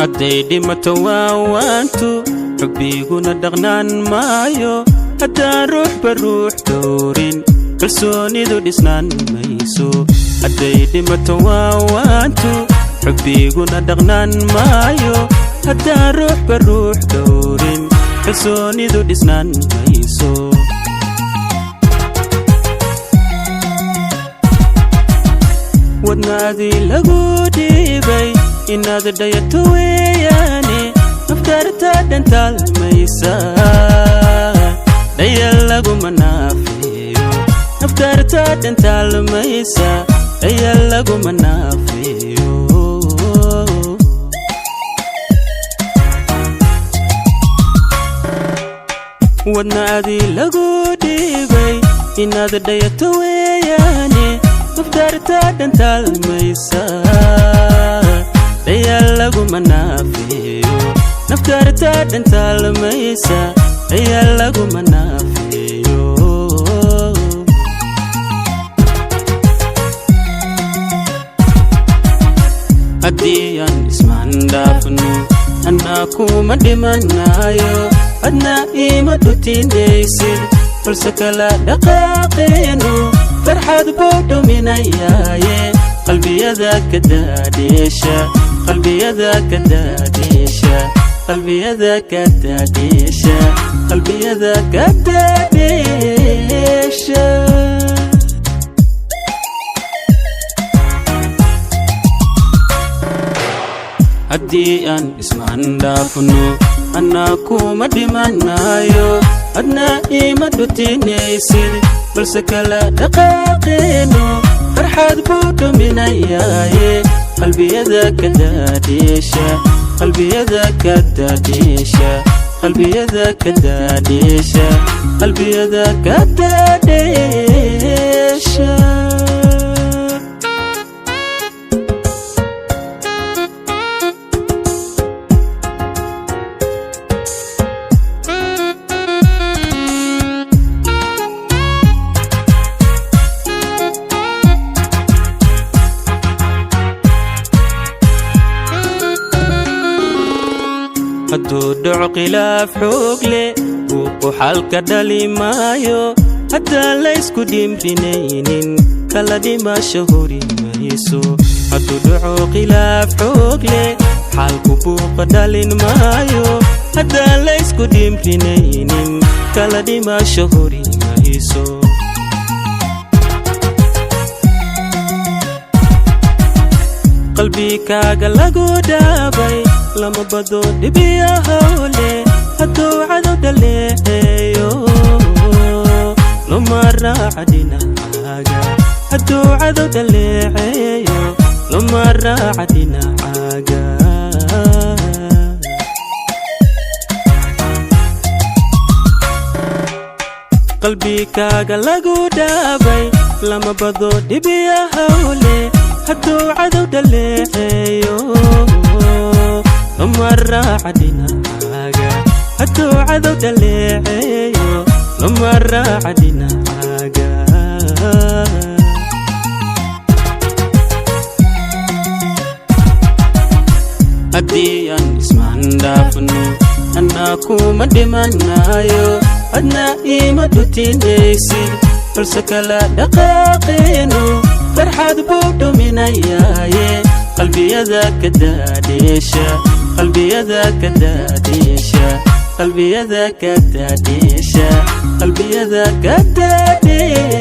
Hadday dhimato waawaantu, xubbiguna dhaqnaan maayo. Haddaan ruuxba ruux doorin, kalsoonidu dhisnaan mayso. Hadday dhimato waawaantu, xubbiguna dhaqnaan maayo. Haddaan ruuxba ruux doorin, kalsoonidu dhisnaan mayso. Wadnaadii lagu dhiibay inaad dhayato weeyaane, naftaarta dhantaalmaysa, dhayal laguma naafeeyo. Naftaarta dhantaalmaysa, dhayal laguma naafeeyo. Wadnaadii lagu dhiibay inaad dhayato weeyaane, naftaarta dhantaalmaysa, dhayal laguma naafeeyo. Naftaarta dhantaalmaysa, dhayal laguma naafeeyo. Haddii aan ismaan dhaafno, annaa kuma dhimanaayo, adna iima dhutinaysid, balse kala dhaqaaqeenu farxad buu dhuminayaaye. Qalbiyada ka daadheesha, qalbiyada ka daadheesha, qalbiyada ka daadheesha, qalbiyada ka daadheesha. Haddii aan ismaan dhaafno, annaa kuma dhimanaayo, adna iima dhutinaysid, balse kala dhaqaaqeenu farxad buu dhuminayaaye. Qalbiyada ka daadheesha, qalbiyada ka daadheesha, qalbiyada ka daadheesha, qalbiyada ka daadheesha. Hadduu dhaco khilaaf xoog leh, buuqu xalka dhali maayo. Haddaan laysku dhimrinaynin, kala dhimasho hori mayso. Hadduu dhaco khilaaf xoog leh, xalku buuqa dhalin maayo. Haddaan laysku dhimrinaynin, kala dhimasho hori mayso. Qalbikaaga lagu dhaabay lama bado dhibiya hawle. Hadduu cadow dhaleeceeyo, luma raaca dhinacaaga. Hadduu cadow dhaleeceeyo, luma raaca dhinacaaga. Qalbikaaga lagu dhaabay lama bado dhibiya hawle. Hadduu cadow dhaleeceeyo, luma raaca dhinacaaga. Hadduu cadow dhaleeceeyo, luma raaca dhinacaaga. Haddii aan ismaan dhaafno, annaa kuma dhimanaayo, adna iima dhutinaysid, balse kala dhaqaaqeenu farxad buu dhuminayaaye. Qalbiyada ka daadheesha, qalbiyada ka daadheesha, qalbiyada ka daadheesha, qalbiyada ka daadheesha.